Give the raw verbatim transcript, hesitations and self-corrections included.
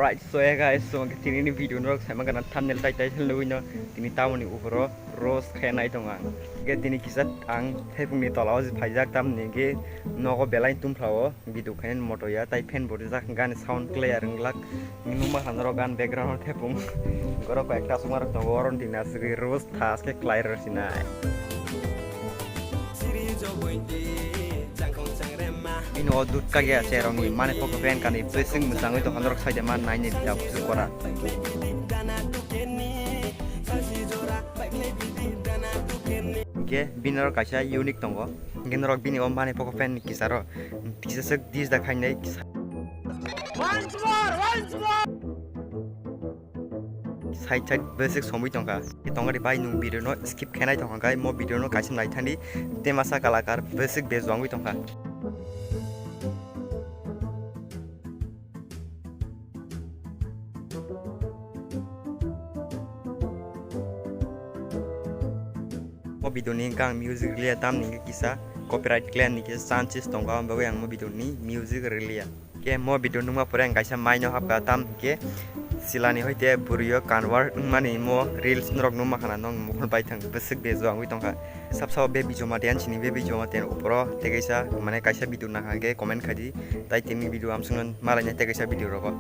Hai, so hey guys, so hwnkhe tini ni video norok saima gana thumbnail tai title nugui no tini tamoni uporo roast khe nai tong ang. Hwnkhe tini kisa ang thepung ni tola o phaijak tamni hwnkhe nogo belai tum phlao video khainani moto ya tai fan bo rijak gani sound clear wnglak. Nukma kha norok gani background o thepung. Borok koi ekta aswk ma rok tongo oro tini aswk roast thaske khlai rw sinai. Bini o dudka ge ase rong ni mane poko pen kani bwswk mwchangwi tongkha norok saide ma naini da busu kora. Hwnkhe bini oro kaisa unique tongo. Hwnkhe norok bini o mane poko pen ni kisaro kisa swk dis da khainai. Side side bwswk somwi tongkha. Tongari bai nwng video no skip khainai tongkha khai mo video no kaisa naithani temasa kalakar bwswk bejwangwi tongkha. O video ni gang music release tam ni kisa copyright claim ni kisa chances tongo, ang bagwi ang mo video ni music release. Ke mo video nukma pore ang kaisa mai no hapka tam ke silani hoite bwrwi o convert wngmani mo reels norok nukma khana nong mokol bai thang bwswk bejo wngwi tongkha. Sab sabo be bijoma tiyan sini be bijoma tiyan uporo tei kaisa mane kaisa video nang hake comment khai di tai tini video amsung malai tei kaisa video rogo.